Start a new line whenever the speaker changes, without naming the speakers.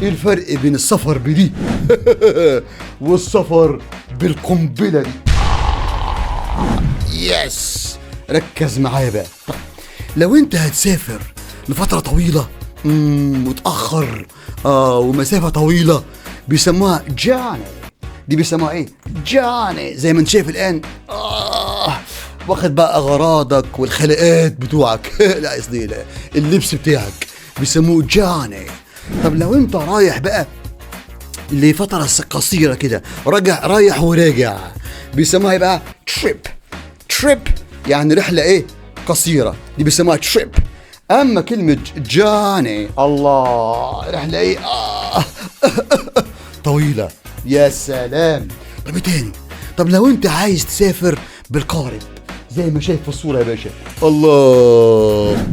ايه الفرق بين السفر بدي والسفر بالقنبله دي؟ yes، ركز معايا بقى. طب لو انت هتسافر لفترة طويلة متاخر ومسافه طويله، بيسموها journey. دي بيسموها ايه؟ journey. زي ما انت شايف الان واخد بقى اغراضك والخلقات بتوعك، لا قصدي لا، اللبس بتاعك بيسموه journey. طب لو انت رايح بقى لفترة قصيرة كده، راجع، رايح وراجع، بيسموها ايه بقى؟ trip. trip يعني رحلة ايه؟ قصيرة، دي بيسموها trip. اما كلمة journey، الله، رحلة ايه؟ طويلة. يا سلام. طب ايه تاني؟ طب لو انت عايز تسافر بالقارب زي ما شايف في الصورة يا باشا، الله.